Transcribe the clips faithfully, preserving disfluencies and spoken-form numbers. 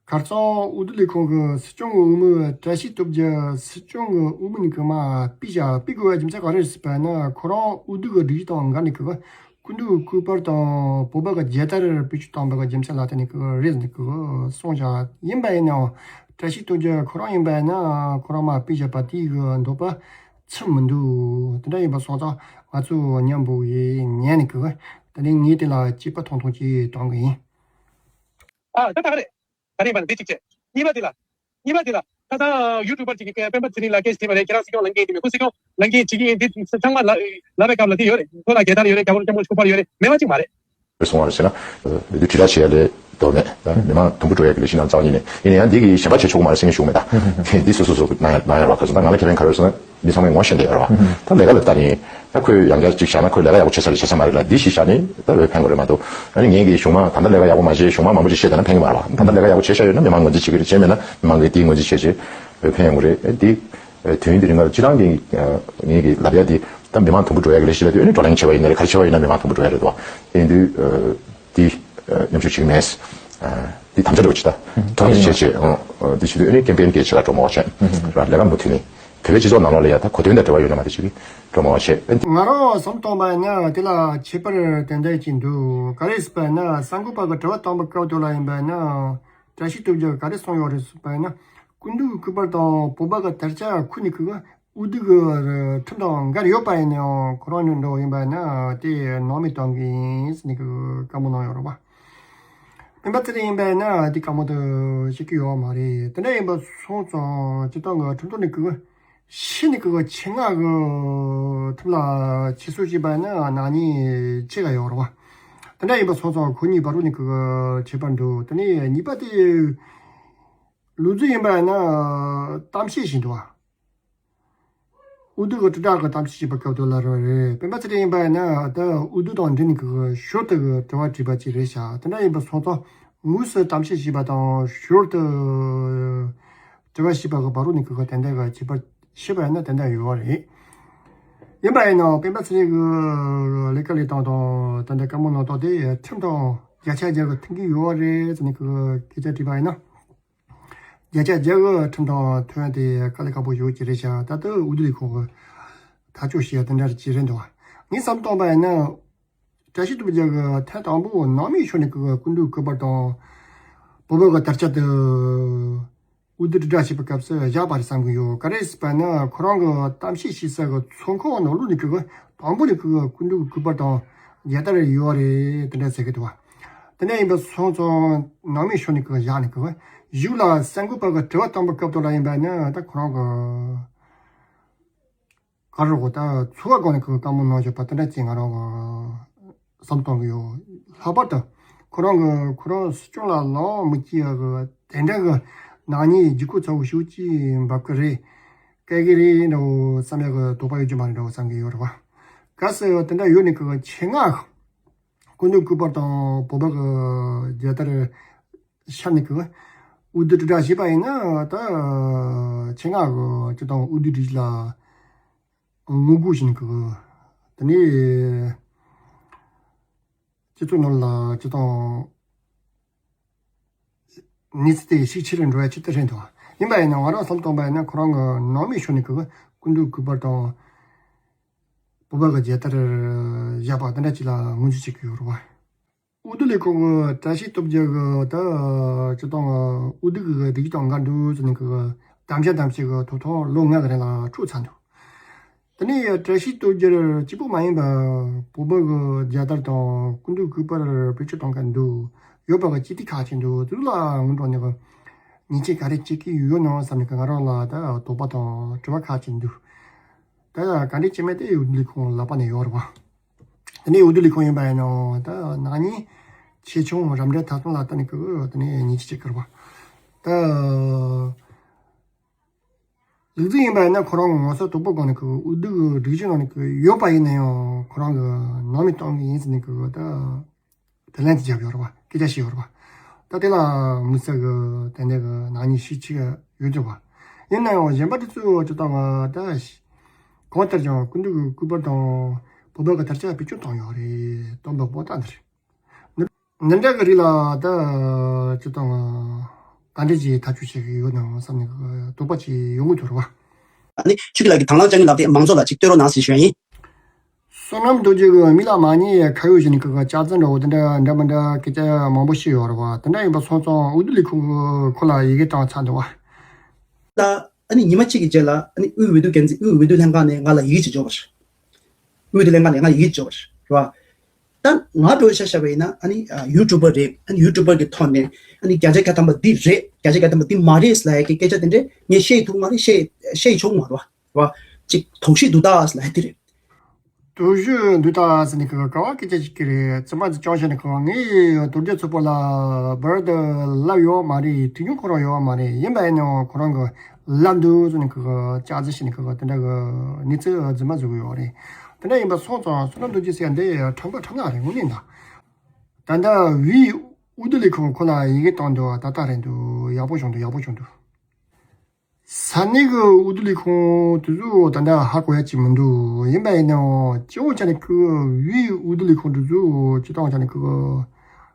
ཁ་རྩང་འོས་བསྡུ་ལས་ཁུངས་ཀྱི་སྲིད་སྐྱོང་གི་འོས་མི་བཀྲ་ཤིས་སྟོབས་རྒྱལ་སྲིད་སྐྱོང་གི་འོས་མི་ནས་ཀྱི་མར་ཕུད་བཞག་ཕུད་དགོས་པའི་རྒྱུ་མཚན་ག་རེ་རེད་ཟེར་བ་ན། ཁོ་རང་འོས་བསྡུ་གི་སྒྲིག་གཞི་དང་འགལ་ནས་ཀྱི་སྐུ་མདུན་སྐུ་པར་དང་བོད་པ་གི་རྒྱལ་དར་བེད་སྤྱོད་བཏང་བ་གི་རྒྱུ་མཚན་ལ་བརྟེན་ནས་ཀྱི་རེད་ཟེར་ནས་ཀྱི་གསུངས་བཞག་ཡིན་པ་ཡིན་ནའང་བཀྲ་ཤིས་སྟོབས་རྒྱལ་ཁོ་རང་ཡིན་པ་ཡིན་ན་ཁོ་རང་མར་ཕུད་བཞག་པ་དེའི་གི་འདོད་པ་ཚིམ་མི་འདུག་དེ་འདྲ་ཡིན་པ་སོང་ཙང་ང་ཚོ་མཉམ་པོ་ཡིས་ཉན་ནས་ཀྱི་དེ་ནས་ངས་དེ་ལ་དཔྱད་པ་ཐུང་ཐུང་ཅིག་གཏོང་གི་ཡིན། ཨ་ད་ད་ག་རེད། ད་རེད་པ་འདི་གཅིག་བྱས། གཉིས་པ་དེ་ལ། གཉིས་པ་དེ་ལ། ད་ད་ཡུ་ཊུབ་པར་ཅིག་གིས་སྤེན་པ་ཚེ་རིང་ལགས་སྐད་ཆ་དྲིས་པ་རེད། ཁྱེད་རང་སྲིད་སྐྱོང་ལངས་མཁན་ཡིན་དུས་མེད་ཁོ་སྲིད་སྐྱོང་ལངས་མཁན་ཡིན་ཚང་མ་ལབ་ལབ་པའི་སྐབས་ལ་དེ་ཡོད་རེད། ཁོ་ལ་རྒྱལ་དར་ཡོད་རེད། རྒྱལ་བ་རིན་པོ་ཆེ་སྐུ་པར་ཡོད་རེད། མེད་པ་གཅིག་མ་རེད། གསུང་བ་རེད་ཟེར་ན། འོས་བསྡུ་དྲིལ་བསྒྲགས་བྱེད་ཡ་ལས་དོ་མེད་ད་མི་མང་དུམ་བུ་འགྲོ་ཡ་གི་ལས་གཞི་ནང་རྩ་བ་ཉིད་ནས་ཡིན་ན་ཡང་འདི་གི་གཞན་པ་བྱེད་ཆོག་གི་མ་རེད་ཟེར་མཁན་ཞུ་གི་མེད་ད། འདི་སོ་སོ་སོ་གི་གནང་ཡ་གནང་ཡ་རེད་བ། ག་ཚོད་ད་ང་ལ་ཁེ་ཕན་ག་རེ་ཟེར་ན། མི་ཚང་མས་ངོ་ཤེས་བསྡད་ཡོད་རེད་བ། ད་ལས་ཀ་ལ་ལྟ་ནི། ད་ཁོས་ཡང་བསྐྱར་ཅིག་བཞག་ན་ཁོས་ལས་ཀ་ཡག་པོ་བྱེད་ས་རེད་བྱེད་ས་མ་རེད་ལ་འདི་ཞིག་བཞག་ནི་ད་འོས་འཕེན་དགོས་རེད་མ་གཏོགས། ཨ་ནི་ངས་ཀྱི་གཞུང་མང་ད་ལྟ་ལས་ཀ་ཡག་པོ་མ་བྱས་གཞུང་མང་མང་པོ་ཅིག་བཤད་བསྡད་ན་ཕན་གི་མ་རེད་བ། ད་ལྟ་ལས་ཀ་ཡག་པོ་བྱས་བཞག་ཡོད་ན་མི་མང་ངོས་འཛིན་བྱེད་ཀྱི་རེད། བྱས་མེད་ན་མི་མང་གིས་དེའི་ངོས་འཛིན་བྱས་བྱས་འོས་འཕེན་ཡོང་གི་རེད། ཨ་འདི་དུས་ཡུན་དེ་རིང་ལ་སྤྱིར་བཏང་གི་ངས་ཀྱི་ལབ་ཡ་འདི་ད་མི་མང་དུམ་བུ་འགྲོ་ཡ་གི་ལས་གཞི་ལ་དུས་ཨ་ནི་བགྲོ་གླེང་བྱས་པ་ཡིན་ན་རེད། ག་རེ་བྱས་པ་ཡིན་ན་མི་མང་དུམ་བུ་འགྲོ་ཡ་རེད་དོ། དེ་ཡིན་དུས་འདི་ཉམས་ཞིབ་བྱེད་ཀྱི་མེད། འདི་དམ་བཅའ་འགྲོ་ཅི་ད་ཐོག་ནས་བྱས་བྱས་འདི་བྱེད་དུས་ཨ་ནི་ཀེམ་པེན་གྱི་ཆེད་ལ་འགྲོ་མ་བ་བྱས་ར་ལས་ཀ་མུ་མཐུད་ནས། བོད་པའི་སྤྱི་ཚོགས་ནང་ལོགས་ལ་ཡ་ད་གོ་དོན་དང་འབྲེལ་བ་ཡོད་ན་མ་གཏོགས་ཅིག་གི་སྤྲོ་མང་བ་བྱེད། ང་རང་བསམ་བཏང་བ་ཡིན་ན་དེ་ལ་ཁྱད་པར་ཏན་ཏན་ཅིག་འདུག་ག་རེ་ཟེར་བ་ན་གསར་འགོད་པ་གི་དྲི་བ་བཏང་པའི་སྐབས་དེ་ལ་ཡིན་པ་ན་བཀྲ་ཤིས་སྟོབས་རྒྱལ་གྱིས་ག་རེ་གསུངས་ཡོད་རེད་ཟེར་བ་ཡིན་ན། སྐུ་མདུན་སྐུ་པར་དང་བོད་པ་གི་དར་ཆ་ཁུར་ནས་ཁུར་གི་འོས་བསྡུ་གི་ཁྲིམས་དང་འགལ་ཡོད་པ་ཡིན་ནའང་ཁོ་རང་ནི་འགྲོ་ཡིན་པ་ན་དེ་སྣང་མེད་གཏོང་གི་ཡིན་ཟེར་ནས་གི་བཀའ་མོལ་གནང་ཡོད་རེད་བ། སྤེན་པ་ཚེ་རིང་ཡིན་པས་ན་དེ་བཀའ་མོལ་དུ་བཤད་ཀྱི་ཡོད་མ་རེད། དེ་འདྲ་ཡིན་པ་སོང་ཙང་སྤྱིར་བཏང་གི་ཁྲིམས་ཐོག་ནས་གི་ཕྱི་ནས་གི་ཆེད་མངགས་གི་ཐབས་ལ་ཁྱད་གསོད་བྱས་པ་ན་ནག་ཉེས་ཆེ་ག་ཡོད་རེད་བ། དེ་འདྲ་ཡིན་པ་སོང་ཙང་ཁོ་གཉིས་བར་དུ་ནས་གི་ཁྱད་པར་འདུག་དེ་ནས་གཉིས་པ་དེ་ལུག་རྫི་ཡིན་པ་ན་གཏམ་བཤད་བྱས་འདུག་བ། འོས་བསྡུ་གི་དྲིལ་བསྒྲགས་ཀྱི་གཏམ་བཤད་བྱེད་པའི་སྐབས་དུ་ལ་རོ་རེད། སྤེན་པ་ཚེ་རིང་ཡིན་པ་ཡིན་ན་ད་འོས་བསྡུ་དང་འབྲེལ་ནས་ཀྱི་ཞོར་དུ་གི་དྲི་བ་དྲིས་པ་ཅིག་རེད་ཤག་དེ་འདྲ་ཡིན་པ་སོང་ཙང་དངོས་སུ་གཏམ་བཤད་བྱས་པ་དང་ཞོར་དུ་དྲི་བ་བྱས་པ་གི་བར་རུ་ནས་ཀྱི་ཏན་ཏན་གི་ཁྱད་པར་ཤེས་པ་ཡིན་ན་ཏན་ཏན་ཡོད་རེད། ཡིན་པ་ཡིན་ནའང་སྤེན་པ་ཚེ་རིང་གི་ལས་ཀ་ལས་སྟངས་དང་ད་ལྟ་བཀའ་མོལ་གནང་སྟངས་དེ་ཁྲིམས་དང་བརྒྱ་ཆ་བརྒྱ་གི་མཐུན་གྱི་ཡོད་རེད་ཟེར་ནས་ཀྱི་སྐད་ཆ་དྲིས་པ་ཡིན་ན། བརྒྱ་ཆ་བརྒྱ་གི་ཁྲིམས་དང་མཐུན་དེ་དཀའ་ལས་ཁག་པོ་ཞེ་པོ་ཅིག་རེད་ཤག་ད་ལྟ་འོས་བསྡུ་ལས་ཁུངས་ཀྱི་ཐག་གཅོད་བྱས་དེ་འདྲ་ཅིག་རེད་འདུག་ངས་བསམ་བཏང་པ་ཡིན་ན། བཀྲ་ཤིས་སྟོབས་རྒྱལ་གྱིས་ཐེངས་དང་པོ་ནང་མིའི་ཕྱོགས་ནས་ཀྱི་སྐུ་མདུན་སྐུ་པར་དང་། བོད་པ་གི་དར་ཆ་དེ་འོས་བསྡུ་དྲིལ་བསྒྲགས་བྱས་པའི་སྐབས་སུ་བཞག་པ་རེད་བསམ་གྱི་ཡོད། ག་རེ་ཟེར་བ་ན་ཁོ་རང་གི་གཏམ་བཤད་བྱེད་ས་གི་ཚོགས་ཁང་ནང་ལོགས་ནས་ཀྱི་དང་པོ་ནས་ཀྱི་སྐུ་མདུན་སྐུ་པར་དང་རྒྱལ་དར་ཡོད་རེད་དེ་འདྲ་ཟེར་གི་འདུག་བ། དེ་འདྲ་ཡིན་པ་སོང་ཙང་ནང་མིའི་ཕྱོགས་ནས་ཀྱི་བཞག་ནས་ཀྱི་གཞུག་ལ་གསར་འགོད་པ་གི་དྲི་བ་བཏང་པའི་སྐབས་དུ་ལ་ཡིན་པ་ན་ད་ཁོ་རང་གི་ག་རེ་གོ་ད་འཚོ་བ་སྒང་ནས་ཁོས་བཀའ་མོལ་གནང་བཞག་པ་དེ་འདྲ་ཅིག་ང་རང་གི་བསམ་བཏང་གི་ཡོད། ལྷག་པར་དུ་ཁོ་རང་གི་ཁོ་རང་སྲིད་སྐྱོང་ལ་ལངས་མི་སྐྱེ་ཡ་གི་དེ་འདྲ་གི་ནག་ཉེས་ལྗིད་ཁོག་ཚ་བོ་ཞེ་པོ་ཅིག་འབབ་གི་རེད། བཀལ་གི་རེད་འདྲ་བོ་བསམ་ཡ་གི་དོགས་པ་ཡོད་རྒྱུ་མ་རེད་འདྲ་བོ་བསམ་གི་ཡོད་རེད་བ། གལ་སྲིད་དེ་འདྲ་ཡོད་ནས་གི་ཆེད་མངགས་སྐུ་མདུན་སྐུ་པར་དང་བོད་པ་གི་རྒྱལ་དར་ཤར་ནས་གི་འོས་བསྡུ་དྲིལ་བསྒྲགས་བྱས་པ་ཡིན་ན་ད་ཆེད་མངགས་གི་སྤྱིར་བཏང་འོས་བསྡུ་སྒྲིག་གཞི་ལ་ངོ་རྒོལ་བྱེད་ཀྱི། དེ་ནས་སྤྱི་ཚོགས་ནང་ལ་སྤྱིར་བཏང་གནས་ཚུལ་དེ་ཤུགས་ཆེ་རུ་འགྲོ་ཡ་ཆེད་དུ་རེད་འདུག་ཡིན་པ་ཡིན་ན་ང་རང་བསམ་བཏང་པ་ཡིན་ན་ཁོ་རང་གི་ནང་མིའི་ཕྱོགས་ནས་ཀྱི་སྐུ་མདུན་སྐུ་པར་དང་བོད་པ་གི་རྒྱལ་དར་བཞག་པ་དེ་འདྲ་ཅིག་ལ་ངོས་འཛིན་བྱེད་ཀྱི་ཡོད་རེད་བ། འོས་བསྡུ་ལས་ཁུངས་ཀྱི་བཀྲ་ཤིས་སྟོབས་རྒྱལ་གྱིས་ད་སྤྱིར་བཏང་འོས་བསྡུ་གི་སྒྲིག་གཞི་དང་འགལ་འདུག་ཟེར་ནས་ཀྱི་དམ་བཅའ་དམ་བཅའ་གི་ཐོབ་ཐང་ལོ་ལྔ་གི་རིང་ལ་འཕྲོག་ཚར་འདུག་དེ་ནས་བཀྲ་ཤིས་སྟོབས་རྒྱལ་གཅིག་པུ་མ་ཡིན་པར་བོད་པ་གི་རྒྱལ་དར་དང་སྐུ་མདུན་སྐུ་པར་བེད་སྤྱོད་གཏོང་མཁན་འདུག་ཡོད་པ་གི་སྤྱི་འཐུས་ཁག་ཅིག་འདུག་དེ་ཚོ་ལ་སྔོན་འགྲོ་ནས་ཉེས་ཆད་ག་རེ་གཅོད་ཀྱི་ཡོད་ནམ་བསམ་ནས་ཀྱི་ང་རང་ལ་ད་དོགས་པ་དང་དྲི་བ་ཁག་ཅིག་འདུག་ད་ག་འདྲས་བྱེད་མིན་དེ་འོས་བསྡུ་ལས་ཁུངས་ལག་པ་ནས་ཡོད་རེད་བ། དེ་ནས་འོས་བསྡུ་ལས་ཁུངས་ཡིན་པ་ཡིན་ནའང་ད་ནག་ཉེས་ཆེ་ཆུང་རབ་འབྲིང་ཐ་ཚང་ལ་ལྟ་ནས་ཀྱི་དེ་ནས་ཉེས་ཆད་གཅོད་ཀྱི་རེད་བ། ད་ལུག་རྫི་ཡིན་པ་ཡིན་ན་ཁོ་རང་ངོ་སོ་དོག་པོ་སྒང་ནས་ཀྱི་འོས་བསྡུ་གི་སྒྲིག་གཞི་ནང་ནས་ཀྱི་ཡོད་པ་ཡིན་ན་ཡང་ཁོ་རང་གི་ནང་མི་གཏོང་གི་ཡིན་ཟེར་ནས་ཀྱི་ད། དེ་ལན་དེ་བརྒྱབ་ཡོད་རེད་བ། སྐད་ཆ་བཤད་ཡོད་རེད་བ། ད་དེ་ལ་དམིགས་བསལ་གྱི་དེ་འདྲ་གི་ནག་ཉེས་ཤུགས་ཆེ་ཡོད་འདུག་བ། ཡིན་ན་ཡང་གཞན་པ་དེ་ཚོས་ཅི་ལྟར་ང་ད་གང་ལྟར་ཀྱང་སྐུ་མདུན་གྱི་སྐུ་པར་དང་བོད་པ་གི་དར་ཆ་བེད་སྤྱོད་བཏང་ཡོད་རེད་སྟོན་པ་པོ་ཏཱ་འདི་རེད། འདི་འདྲ་གི་རིགས་ལ་ད་ཅི་ལྟར་ང་ ག་འདྲ་ཅིག་ཐག་གཅོད་བྱེད་ཀྱི་ཡོད་ན་བསམ་ནས་དོགས་པ་ཅིག་ཡོང་གི་འདུག་རེད་བ། ཨ་ནི་ཆུ་གི་ལག་གི་དང་བླངས་ཅན་གྱི་ལག་དེ་མང་ཚོགས་ལ་ཅིག་སྟོན་རོགས་གནང་ཟེར་ཞུ་ཡ་ཡིན། བསོད་ནམས་རྡོ་རྗེ་གིས་མི་ལ་མ་ཉེས་ཁ་ཡོད་བྱས་ནས་ཁོ་གི་ལྕགས་རྩི་འདྲ་བོ་དེ་འདྲ་འདྲ་མི་འདྲ་སྐད་ཆ་མང་པོ་བཤད་ཡོད་རེད་བ། དེ་འདྲ་ཡིན་པ་སོང་ཙང་འོས་བསྡུ་ལས་ཁུངས་ཁོ་ལ་ཡི་གེ་བཏང་ཚར་འདུག་བ། ལ་ཨ་ནི་ཉི་མ་གཅིག་གི་རྗེས་ལ་ཨ་ནི་དབུས་འོས་བསྡུ་འགན་འཛིན་དབུས་འོས་བསྡུ་ལྷན་ཁང་ནས་ང་ལ་ཡི་གེ་ཅིག་འབྱོར་བ་རེད། དབུས་འོས་བསྡུ་ལྷན་ཁང་ནས་ང་ལ་ཡི་གེ་ཅིག་འབྱོར་བ་རེད་བ། ད་ང་འདྲ་བོ་ཆ་བཞག་པ་ཡིན་ན་ཨ་ནི་ཡུ་ཊུབ་པར་རེད། ཨ་ནི་ཡུ་ཊུབ་པར་གྱི་ཐོག་ནས་ཨ་ནི་བརྒྱ་ཆ་བརྒྱ་ཐམ་པ་འདི་རེད། བརྒྱ་ཆ་བརྒྱ་ཐམ་པ་འདི་མ་རེད་ལབ་ཡ་གི་སྐད་ཆ་དེ་འདྲས་ངས་བཤད་ཐུབ་མ་རེད། བཤད་བཤད་ཆོག་མ་རེད་བ། ཅིག་དོགས་གཞི་འདུག་ད་ལབ་ཡ་དེ་རེད། དོགས་གཞི་འདུག་ད་ཟེར་ནས་གི་ག་བ་སྐད་ཆ་ཞིག་གི་རེད། ཙི་མ་ཙི་སྐྱོང་བྱས་ནས་གི་ངས་དོལ་རྒྱལ་ཚོགས་པ་ལ་བར་དུ་ལབ་ཡོད་མ་རེད། དུས་རྒྱུན་ཁོ་རང་ཡོད་མ་རེད། ཡིན་པ་ཡིན་ནའང་ཁོ་རང་གི་ལབ་འདུག་ཟེར་ནས་གི་ཅག་ཙི་བྱས་ནས་གི་དེ་འདྲ་གི་གནས་ཚུལ་རྫུན་མ་བཟོ་གི་ཡོད་རེད། དེ་འདྲ་ཡིན་པ་སོང་ཙང་བསོད་ནམས་རྡོ་རྗེ་ཟེར་ཡ་འདི་ཁྲམ་པ་ཁྲམ་ནག་རེད། དངོས་གནས་ད། ད་ལྟ་དབུས་འོས་བསྡུ་ལས་ཁུངས་ཁོ་ལ་ཡི་གེ་བཏང་འདུག་ད་ལྟ་རེད་འདུག་ཡག་པོ་བྱུང་འདུག་ཡག་པོ་བྱུང་འདུག་ས་གནས་ཀྱི་འོས་བསྡུ་ལས་ཁུངས་དེ་ཚོ་ད་ལྟ་ཧ་གོ་ཡ་ཅིག་མི་འདུག་ཡིན་པ་ཡིན་ནའང་སྤྱི་ཡོངས་ཆ་ནས་ཁོའི་དབུས་འོས་བསྡུ་ལས་ཁུངས་དེ་ཚོ་སྤྱི་བཏང་ཆ་ནས་ཁོ་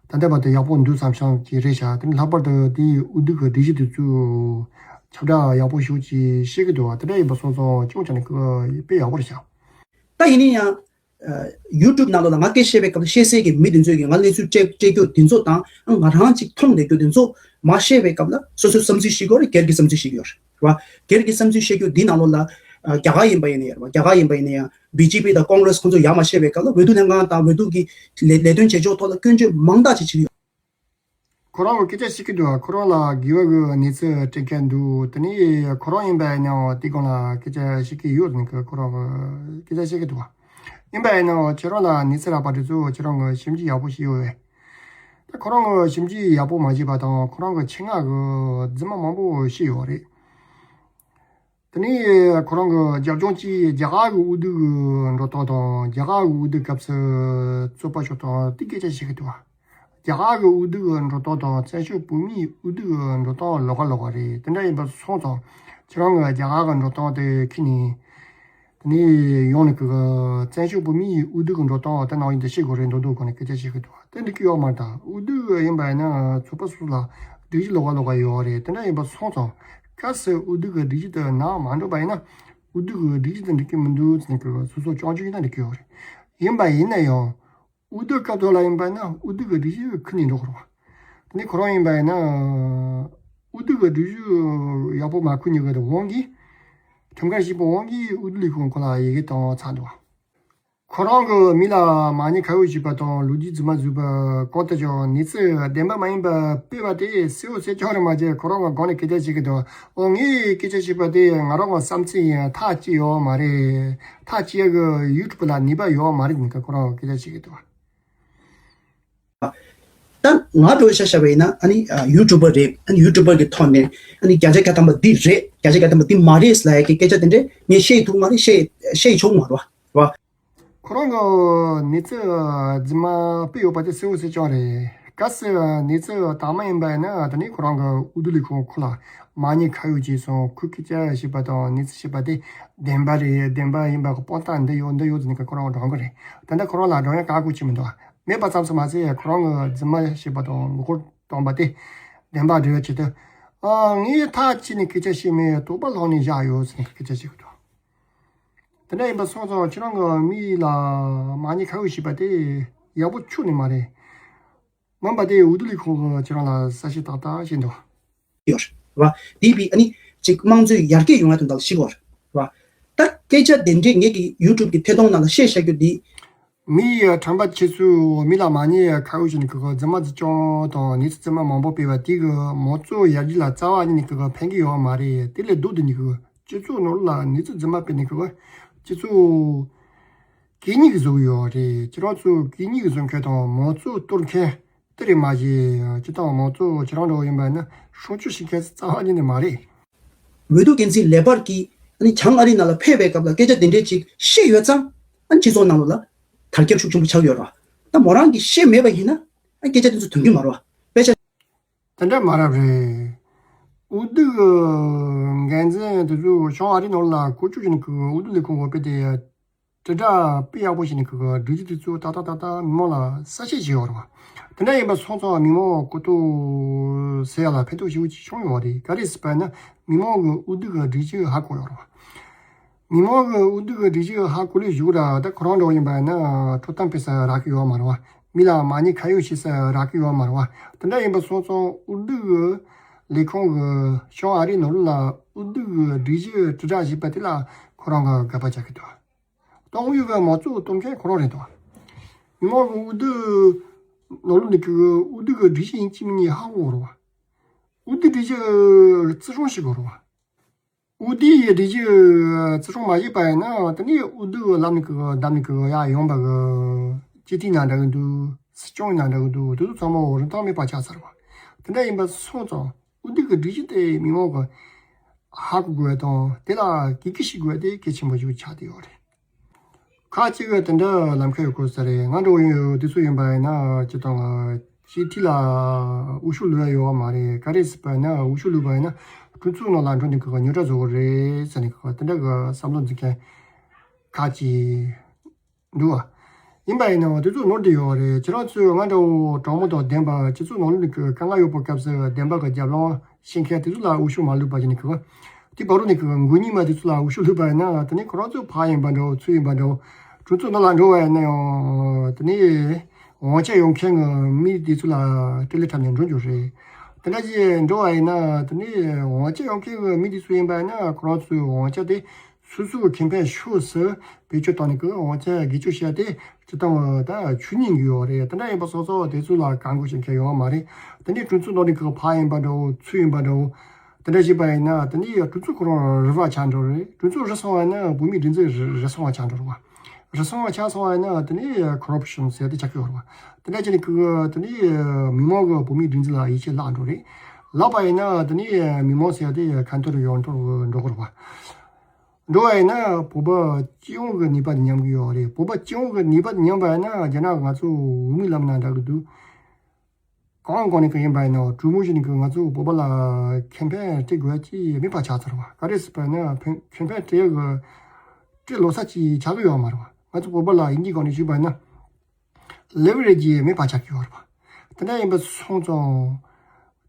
ད་ལྟ་བར་དུ་ཡག་པོ་འདུག་བསམ་བསམ་གྱི་རེད་ཤག་དེ་ནི་ལྷག་པར་དུ་དེའི་འོས་བསྡུ་གི་སྒྲིག་གཞི་དེ་ཚོ་ཁྱབ་བསྒྲགས་ཡག་པོ་ཞེ་པོ་ཅིག་བྱེད་ཀྱི་འདུག་དེ་འདྲ་ཡིན་པ་སོང་ཙང་སྤྱི་ཡོངས་ཆ་ནས་ཁོ་དཔེ་ཡག་པོ་རེད་ཤག་ད་ཡིན་ན་ཡང་། ཡུ་ཊུབ་ནང་ལོགས་ལ་ང་སྐད་བཤད་པའི་སྐབས་ལ་བཤད་སའི་གི་མི་དེ་ཚོས་གི་ང་གནས་ཚུལ་སྤྲད་སྤྲད་རྒྱུ་དེ་ཚོ་དང་ང་རང་ཅིག་མཐོང་བསྡད་རྒྱུ་དེ་ཚོ་མ་བཤད་པའི་སྐབས་ལ་སོ་སོའི་བསམ་ཚུལ་བཤད་ཀྱི་ཡོད་རེད། སྒེར་གྱི་བསམ་ཚུལ་བཤད་ཀྱི་ཡོད་རེད་བ། སྒེར་གྱི་བསམ་ཚུལ་བཤད་རྒྱུ་འདི་ནང་ལོགས་ལ་རྒྱ་གར་ཡིན་པ་ཡིན་ན་ཡང་རེད་བ། རྒྱ་གར་ཡིན་པ་ཡིན་ན་ཡང་བི་ཇེ་པི་དང་ཀོང་རེ་སི་ཁོང་ཚོ་ཡར་མ་བཤད་པའི་སྐབས་ལ་འོས་བསྡུ་ལྷན་ཁང་དང་འོས་བསྡུ་གི་ལས་ལས་དོན་བྱེད་ཕྱོགས་ཐོག་ལ་སྐྱོན་བརྗོད་མང་དག་ཅིག་བྱེད་ཀྱི་ཡོད། ཁོ་རང་གི་སྐད་ཆ་བཤད་ཀྱི་འདུག་ཁོ་རང་ལ་དགེ་བ་གི་གནས་ཚུལ་སྤྲད་མཁན་འདུག་དེ་ནས་ཁོ་རང་ཡིན་པ་ཡིན་ནའང་དེ་སྒང་ལ་སྐད་ཆ་བཤད་ཀྱི་ཡོད་ཟེར་ནས་ཁོ་རང་གི་སྐད་ཆ་བཤད་ཀྱི་འདུག་ཡིན་པ་ཡིན་ནའང་ཁྱེད་རང་ལ་གནས་ཚུལ་རགས་པ་དེ་ཚོ་ཁྱེད་རང་གི་ཞིབ་འཇུག་ཡག་པོ་བྱས་ཡོད་པས། ད་ཁོ་རང་གི་ཞིབ་འཇུག་ཡག་པོ་མ་བྱས་པ་དང་ཁོ་རང་གི་ཆེད་མངགས་གི་རྫུན་མ་མང་པོ་བཤད་ཡོད་རེད། དེ་ནས་ཁོ་རང་གི་རྒྱབ་ལྗོངས་ཀྱི་རྒྱ་གར་གྱི་འོས་བསྡུ་གི་འགྲོ་སྟངས་དང་རྒྱ་གར་གྱི་འོས་བསྡུ་སྐབས་སུ་རྩོད་པ་ཤོར་སྟངས་དེ་སྐད་ཆ་བཤད་ཀྱི་འདུག་རྒྱ་གར་གྱི་འོས་བསྡུ་གི་འགྲོ་སྟངས་དང་བཙན་བྱོལ་བོད་མིའི་འོས་བསྡུ་གི་འགྲོ་སྟངས་ལོགས་ཀ་ལོགས་ཀ་རེད། དེ་འདྲ་ཡིན་པ་སོང་ཙང་ཁྱེད་རང་གི་རྒྱ་གར་གྱི་འགྲོ་སྟངས་དེ་ཁྱེར་ནས། དེ་ནས་ཡོང་ནས་ཀྱི་བཙན་བྱོལ་བོད་མིའི་འོས་བསྡུ་གི་འགྲོ་སྟངས་དེ་ནང་བཞིན་དུ་བྱེད་དགོས་རེད་འདུག་འདུག་གོ་ནས་སྐད་ཆ་བཤད་ཀྱི་འདུག་དེ་འགྲིག་གི་ཡོད་མ་རེད། ད་འོས་བསྡུ་ཡིན་པ་ཡིན་ན་ཚོགས་པ་སོ་སོ་ལ་སྒྲིག་གཞི་ལོགས་ཀ་ལོགས་ཀ་ཡོད་རེད། དེ་འདྲ་ཡིན་པ་སོང་ཙང་གལ་སྲིད་འོས་བསྡུ་གི་སྒྲིག་གཞི་དེ་ནང་མ་འགྲོ་བ་ཡིན་ན་འོས་བསྡུ་གི་སྒྲིག་གཞི་དེ་འགྲིག་གི་མི་འདུག་ཟེར་ནས་ཀྱི་སོ་སོ་སྐྱོན་བརྗོད་ཡིན་ན་འགྲིག་གི་ཡོད་རེད། ཡིན་པ་ཡིན་ན་ཡང་། འོས་བསྡུ་སྐབས་ཐོག་ལ་ཡིན་པ་ན་འོས་བསྡུ་གི་སྒྲིག་གཞི་ཁུར་ནས་འགྲོ་དགོས་རེད་བ། དེ་ནས་ཁོ་རང་ཡིན་པ་ཡིན་ན། འོས་བསྡུ་གི་སྒྲིག་གཞི་ཡག་པོ་མ་ཁུར་ཉེ་གི་དབང་གིས། ཁྲིམས་འགལ་བྱས་པའི་དབང་གིས་འོས་བསྡུ་ལས་ཁུངས་ཁོ་ལ་ཡི་གེ་བཏང་ཚར་འདུག་ཁོ་རང་གིས་མི་ལ་མ་ཉེས་ཁ་གཡོགས་བྱས་པ་དང་ལོ་རྒྱུས་རྫུན་མ་བཟོས་པ་གང་ལྟར་ཀྱང་གནས་ཚུལ་བདེན་པ་མ་ཡིན་པ་སྤེལ་བ་དེ་གསལ་བོ་གསལ་རྐྱང་རེད་མ་བྱས། ཁོ་རང་གི་སྒང་ནས་སྐད་ཆ་བཤད་ཀྱི་འདུག་ཨོ་ངས་སྐད་ཆ་བཤད་པ་དེ་ང་རང་གི་བསམ་ཚུལ་ཡིན། ཐག་བཅད་ཡོད་མ་རེད། ཐག་བཅད་ཡ་གི་ཡུ་ཊུབ་ལ་ནུས་པ་ཡོད་མ་རེད་ཟེར་ནས་ཁོ་རང་གིས་སྐད་ཆ་བཤད་ཀྱི་འདུག་ད་ང་འདྲ་བོ་ཆ་བཞག་པ་ཡིན་ན་ཨ་ནི་ཡུ་ཊུབ་པར་རེད། ཨ་ནི་ཡུ་ཊུབ་པར་གྱི་ཐོག་ནས་ཨ་ནི་བརྒྱ་ཆ་བརྒྱ་ཐམ་པ་འདི་རེད། བརྒྱ་ཆ་བརྒྱ་ཐམ་པ་འདི་མ་རེད་ལབ་ཡ་གི་སྐད་ཆ་དེ་འདྲས་ངས་བཤད་ཐུབ་མ་རེད། བཤད་བཤད་ཆོག་མ་རེད་བ། ཁོ་རང་གི་གནས་ཚུལ་རྫུན་མ་སྤེལ་ཡོད་པ་དེ་གསལ་བོ་གསལ་རྐྱང་རེད། གལ་སྲིད་གནས་ཚུལ་དག་མ་ཡིན་པ་ཡིན་ན་ད་ནི་ཁོ་རང་གི་འོས་བསྡུ་ལས་ཁུངས་ཁོ་ལ་མ་ཉེས་ཁ་གཡོགས་བྱས་སོང་། ཁོས་སྐད་ཆ་བཤད་པ་དང་གནས་ཚུལ་བཤད་པ་དེ་བདེན་པ་རེད། བདེན་པ་ཡིན་པ་གི་དཔང་རྟགས་འདི་ཡོད་འདི་ཡོད་ཟེར་ནས་ཁོ་རང་བགྲང་གི་རེད། ད་ལྟ་ཁོ་རང་ལ་བགྲང་ཡ་ག་གོ་ཅི་མི་འདུག་མེད་པ་ཙམ་དུ་མ་ཟད་ཁོ་རང་གི་རྫུན་མ་བཤད་པ་དང་མགོ་སྐོར་བཏང་པ་དེ་བདེན་པ་འགྲེལ་བའི་ཆེད་དུ། ཨ་ངས་ཐག་བཅད་ནས་སྐད་ཆ་བཤད་མེད། དོགས་པ་ལངས་ནས་བཞག་ཡོད་ཟེར་ནས་སྐད་ཆ་བཤད་གི་འདུག་དེ་འདྲ་ཡིན་པ་སོང་ཙང་ཁྱེད་རང་གི་མི་ལ་མ་ཉེས་ཁ་གཡོགས་བྱས་པ་དེ་ཡག་པོ་ཁྱོན་ནས་མ་རེད། མིན་པ་དེ་འོས་བསྡུ་ལས་ཁུངས་ཀྱིས་ཁྱེད་རང་ལ་གསལ་བཤད་ཏག་ཏག་བྱས་འདུག་ཡོད་རེད་བ། དེ་བས་ཨ་ནི་ཅིག་དམངས་གཙོའི་ཡར་རྒྱས་ཡོང་ཡ་དོན་དག་ལ་ཤེས་དགོས་རེད་བ། ད་སྐད་ཆ་དེ་འདྲས་ངེད་ཀྱི་ཡུ་ཊུབ་ཀྱི་ཐད་གཏོང་ནང་ལ་བཤད་བཞག་རྒྱུ་འདི། མི་ཡི་ཁྲམ་པ་ཁྱེད་ཚོས་མི་ལ་མ་ཉེས་ཁ་གཡོགས་བྱས་ནས་ཀྱི་རྫུན་མ་རྫུན་སྐྱོང་དང་གནས་ཚུལ་རྫུན་མ་མང་པོ་སྤེལ་བ་དེ་གིས་མང་གཙོ་ཡར་རྒྱས་ལ་རྩ་བ་ཉིད་ནས་ཀྱི་ཕན་གྱི་ཡོད་མ་རེད། དེ་ལས་ལྡོག་སྟེ་ནས་ཀྱི་སྤྱི་ཚོགས་ནང་ལ་གནས་ཚུལ་རྫུན་མ་སྤེལ་ནས་ཀྱི་སྤྱི་ཚོགས་གད་སྙིགས་བཟོ་གི་ཡོད་རེད། ཁྱེད་རང་ཚོ་གད་སྙིགས་བཟོ་མཁན་དང་མང་གཙོ་གཏོར་མཁན་དེ་རེད་མ་གཞི། སྤྱི་བཏང་མང་གཙོ་ཁྱེད་རང་འདྲ་བོ་ཡིན་པ་ན་སྲུང་སྐྱོབ་བྱེད་མཁན་རྩ་བ་ཉིད་ནས་མ་རེད། འོས་བསྡུ་འགན་འཛིན་ལེགས་པར་གྱིས་ཨ་ནི་བྱང་ཨ་རི་ནང་ལ་ཕེབས་པའི་སྐབས་ལ་སྐད་ཆ་དེ་འདྲས་ཅིག་བཤད་ཡོད་ཙང་ཨ་ནི་སྤྱི་ཚོགས་ནང་ལོགས་ལ་དར་ཁྱབ་ཤུགས་ཆེན་པོ་ཆགས་ཡོད་རེད། ད་མོ་རང་གིས་བཤད་མེད་པ་ཡིན་ན་ཨ་སྐད་ཆ་དེ་ཚོ་ཐོན་གྱི་མ་རེད་བ། དཔེ་ཆ། དེ་འདྲ་མ་རེད་པས། འོས་བསྡུ་གི་འགན་འཛིན་དེ་ཚོ་བྱང་ཨ་རི་ནང་ལ་བསྐོ་བཅུག་བྱས་ནས་ཀྱི་འོས་བསྡུ་ལས་ཁུངས་འོག་ཕེབས་ཏེ། དྲིལ་བསྒྲགས་དཔེ་ཡག་པོ་བྱས་ནས་ཀྱི་སྒྲིག་གཞི་དེ་ཚོ་ཏག་ཏག་ཏག་ཏག་མི་མང་ལ་གསལ་བཤད་བྱས་ཡོད་རེད་བ། དེ་འདྲ་ཡིན་པ་སོང་ཙང་མི་མང་གོ་རྟོགས་ཟེར་ཡ་ལ་ཕན་ཐོགས་ཞེ་པོ་ཅིག་བྱུང་ཡོད་རེད། ག་རེ་ཟེར་བ་ན་མི་མང་གི་འོས་བསྡུ་གི་སྒྲིག་གཞི་ཧ་གོ་ཡོད་རེད་བ། མི་མང་གི་འོས་བསྡུ་གི་སྒྲིག་གཞི་ཧ་གོ་ལས་བཞུགས་ར་ད་ཁོ་རང་འདྲ་བོ་ཡིན་པ་ན་འཕྲོད་བསྟེན་སྤེལ་ས་རག་གི་ཡོད་མ་རེད་བ། མི་ལ་མ་ཉེས་ཁ་གཡོག་བྱེད་ས་རག་གི་ཡོད་མ་རེད་བ། དེ་འདྲ་ཡིན་པ་སོང་ཙང་འོས་བསྡུ་གི་ལས་ཁུངས་གི་བྱང་ཨ་རིའི་ནང་ལོགས་ལ་འོས་བསྡུ་གི་སྒྲིག་གཞི་དྲིལ་བསྒྲགས་བྱས་པ་དེ་ལ་ཁོ་རང་གི་དགག་པ་རྒྱག་གི་འདུག་ཏང་ཡོན་གྱི་མ་རྩ་གཏོང་མཁན་ཁོ་རང་རེད་དོ། མི་མང་གི་འོས་བསྡུ་ནང་ལོགས་ནས་ཀྱི་འོས་བསྡུ་གི་སྒྲིག་གཞི་ཡིན་གཅིག་མིན་གཉིས་ཧ་གོ་དགོས་རེད་བ། འོས་བསྡུ་སྒྲིག་གཞི་བརྩི་སྲུང་བྱེད་དགོས་རེད་བ། འོས་བསྡུ་ཡི་སྒྲིག་གཞི་བརྩི་སྲུང་མ་བྱས་པ་ཡིན་ན་དེ་ནས་འོས་བསྡུ་ལམ་ནས་ཀྱི་བདམས་ནས་ཀྱི་ཡར་ཡོང་པ་གི་སྤྱི་འཐུས་ན་འདྲ་གི་འདུག་སྲིད་སྐྱོང་ན་འདྲ་གི་འདུག་དེ་ཚོ་ཚང་མ་རིན་ཐང་མེད་པ་ཆགས་ཚར་བ། དེ་འདྲ་ཡིན་པ་སོང་ཙང་འོས་བསྡུ་གི་སྒྲིག་གཞི་དེ་མི་མང་གི་ཧ་གོ་དགོས་དང་དེ་ལ་གི་གི་ཤེས་དགོས་དེ་གལ་ཆེན་པོ་ཞིག་ཆགས་བསྡད་ཡོད་རེད། ཁག་ཅིག་གི་དེ་འདྲ་ལམ་ཁ་ཡོད་དགོས་ས་རེད། ང་འདྲ་བོ་ཡོད་དུས་ཚོད་ཡིན་པ་ཡིན་ན་སྤྱི་བཏང་སྤྱི་འཐུས་ལ་འོས་ཤོག་བླུགས་ཡ་ཡོད་བ་མ་རེད། ག་རེ་ཟེར་བ་ཡིན་ན་འོས་ཤོག་བླུགས་པ་ཡིན་ན་གྲོས་ཚོགས་ནང་ལ་འགྲོ་ནས་གི་རྙོག་དྲ་བཟོ་གི་རེད་ཟེར་ནས་གི་དེ་འདྲ་གི་བསམ་བློ་འཛིན་མཁན་ཁག་ཅིག་འདུག་བ། ཡིན་པ་ཡིན་ནའང་དེ་ཚོ་ནོར་བསྡད་ཡོད་རེད། ཁྱེད་རང་ཚོས་ང་འདྲ་བོ་དྲང་མོ་དང་བདེན་པ་སྤྱི་ཚོགས་ནང་ལོགས་ནས་གི་དཀའ་ངལ་ཡོད་པའི་སྐབས་སུ་བདེན་པ་གི་རྒྱབ་ལངས་བྱེད་མཁན་དེ་ཚོ་ལ་འོས་ཤོག་མ་བླུགས་པ་བྱས་ནས་གི་དེ་བར་དུ་ནས་གི་མགོ་གཉིས་མ་དེ་ཚོ་ལ་འོས་ཤོག་བླུགས་པ་ཡིན་ན་དེ་ནས་ཁོ་རང་ཚོ་ཕར་ཡིན་པ་འདྲ་བོ་ཚུར་ཡིན་པ་འདྲ་བོ་གྲོས་ཚོགས་ནང་ལ་འགྲོ་བ་ཡིན་ན་ཡང་དེ་ནས་དབང་ཆ་ཡོད་མཁན་གི་མི་དེ་ཚོ་ལ་སྤྲེལ་ལད་འཁྲབ་ནས་འགྲོ་རྒྱུ་རེད། དེ་འདྲ་ཞིག་འགྲོ་བ་ཡིན་ན་དེ་ནས་དབང་ཆ་ཡོད་མཁན་གི་མི་དེ་ཚོ་ཡིན་པ་ཡིན་ན་ཁོ་རང་ཚོའི་དབང་ཆ་དེ་སོ་སོའི་ཁེ་ཕན་ཕྱོགས་སུ་བེད་སྤྱོད་བཏང་ནས་ཀྱི་དབང་ཆ་སྒེར་གཅོད་བྱས་ཏེ་སྤྱི་བཏང་ད་ཆོས་ཉིད་ཀྱི་ཡོད་རེད། དེ་འདྲ་ཡིན་པ་སོང་ཙང་དེ་ཚོ་ལ་གང་དགོས་བྱེད་མཁན་ཡོད་མ་རེད། དེ་ནས་གྲོས་ཚོགས་ནང་ནས་ཀྱི་ཕར་ཡིན་པ་འདྲ་བོ་ཚུར་ཡིན་པ་འདྲ་བོ་དེ་འདྲ་བྱས་པ་ཡིན་ན་དེ་ནས་གྲོས་ཚོགས་ཁོ་རང་རུལ་བ་ཆགས་འགྲོ་རེད། གྲོས་ཚོགས་རུལ་སོང་བ་ཡིན་ན་བོད་མིའི་སྒྲིག་འཛུགས་རུལ་སོང་བ་ཆགས་འགྲོ་རེད་བ། རུལ་སོང་བ་ཆགས་སོང་བ་ཡིན་ན་དེ་ནས་ཁོ་རབ་ཤོན་ཟེར་ཏེ་ཆགས་ཀྱི་ཡོད་རེད་བ། དེ་འདྲ་བྱས་ནས་ཀྱི་དེ་ནས་མི་མང་གི་བོད་མིའི་སྒྲིག་འཛུགས་ལ་ཡིད་ཆེས་བརླག་འགྲོ་རེད། བརླག་པ་ཡིན་ན་དེ་ནས་མི་མང་ཟེར་ཏེ་ཁ་འཐོར་ཡོང་འཐོར་འགྲོ་གི་རེད་བ། འགྲོ་བ་ཡིན་ན་བོད་པ་སྤྱི་ཡོངས་ཀྱི་ནུས་པ་དེ་ཉམས་ཀྱི་ཡོད་རེད། བོད་པ་སྤྱི་ཡོངས་ཀྱི་ནུས་པ་དེ་ཉམས་པ་ཡིན་ན་རྒྱ་ནག་ང་ཚོ་འོས་མི་ལབ་ན་འདྲ་གི་འདུག་གང་གང་ནས་ཀྱི་ཡིན་པ་ཡིན་ན་གྲོས་མོལ་བྱས་ནས་ཀྱི་ང་ཚོ་བོད་པ་ལ་ཁེ་ཕན་སྤྲད་དགོས་ཀྱི་མེད་པ་ཆགས་ཚར་བ། ག་རེ་ཟེར་བ་ཡིན་ན་ཕན་ཁེ་ཕན་སྤྲད་ཡག་གི་སྤྲད་ལོ་ས་ཅིག་ཆགས་ཀྱི་ཡོད་མ་རེད་བ། ང་ཚོ་བོད་པ་ལ་དབྱིན་ཇིའི་སྒང་ནས་ཞུས་པ་ཡིན་ན། ལེ་ཝི་རེ་ཇི་མེད་པ་ཆགས་ཀྱི་ཡོད་རེད་པ། དེ་འདྲ་ཡིན་པ་སོང་ཙང་།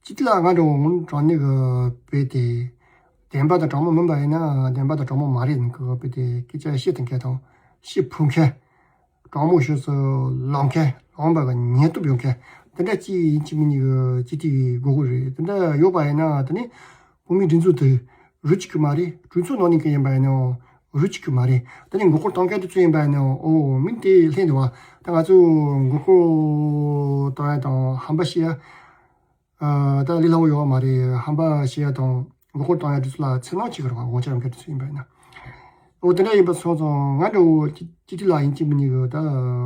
སྤྱི་འཐུས་ལ་ང་འདྲ་བོ་དངུལ་དྲང་གནས་ཀྱི་བོད་དེ། བདེན་པ་དང་དྲང་མོ་མིན་པ་ཡིན་ན་བདེན་པ་དང་དྲང་མོ་མ་རེད་ཀྱི་བོད་དེ་སྐད་ཆ་བཤད་ཐུབ་མཁན་དང་བཤད་ཕོད་མཁན། དྲང་མོ་ཤོད་སུ་ལངས་མཁན་ལངས་པ་གི་ཉན་སྟོབས་ཡོད་མཁན་དེ་འདྲ་ཅིག་ཡིན་གཅིག་མིན་གཉིས་ཀྱི་སྤྱི་འཐུས་དགོས་ཀྱི་རེད། དེ་འདྲ་ཡོད་པ་ཡིན་ན་དེ་ནི། བོད་མིའི་སྒྲིག་འཛུགས་དེ་རུལ་བཅུག་གི་མ་རེད། གྲོས་ཚོགས་ནང་ནས་ཀྱི་ཡིན་པ་ཡིན་ནའང་རུལ་བཅུག་གི་མ་རེད། དེ་ནས་མགོ་སྐོར་གཏོང་མཁན་དེ་ཚོ་ཡིན་པ་ཡིན་ནའང་ཨོ་མིང་དེ་ལྷན་འདུག་བ། ད་ང་ཚོ་མགོ་སྐོར་གཏོང་ཡ་དང་ཧམ་པ་བཤད་ཡ། ཨ་ད་ལས་སླ་བོ་ཡོད་མ་རེད། ཧམ་པ་བཤད་ཡ་དང་མགོ་སྐོར་གཏོང་ཡ་དེ་ཚོ་ལ་འཚེར་སྣང་བྱེད་ཀྱི་རེད་བ། དབང་ཆ་ཡོད་མཁན་དེ་ཚོ་ཡིན་པ་ཡིན་ན། ཨོ་དེ་འདྲ་ཡིན་པ་སོང་ཙང་ང་འདྲ་བོ་སྤྱི་སྤྱི་འཐུས་ལ་ཡིན་གཅིག་མིན་གཉིས་ཀྱི་ད་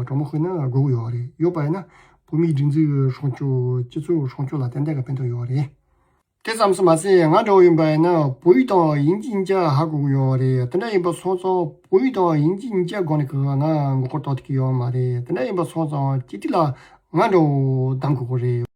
གྲོགས་མོ་ཤོད་ན་དགོས་ཀྱི་ཡོད་རེད། ཡོད་པ་ཡིན་ན་བོད་མིའི་སྒྲིག་འཛུགས་སྲུང་སྐྱོབ་སྤྱི་ཚོགས་སྲུང་སྐྱོབ་ལ་ཏན་ཏན་གྱི་ཕན་ཐོགས་ཡོད་རེད། དེ་ཙམ་དུ་མ་ཟད་ང་འདྲ་བོ་ཡིན་པ་ཡིན་ན་བོད་ཡིག་དང་དབྱིན་ཇི་གཉིས་ཆ་ཧ་གོ་གི་ཡོད་རེད། དེ་འདྲ་ཡིན་པ་སོང་ཙང་བོད་ཡིག་དང་དབྱིན་ཇི་གཉིས་ཆ་སྒང་ནས་ཀྱི་ང་མགོ་སྐོར་གཏོང་ཐུབ་ཀྱི་ཡོད་མ་རེད། དེ་འདྲ་ཡིན་པ་སོང་ཙང་སྤྱི་འཐུས་ལ་ང་འདྲ་བོ་གདམ་དགོས་ཀྱི་རེད།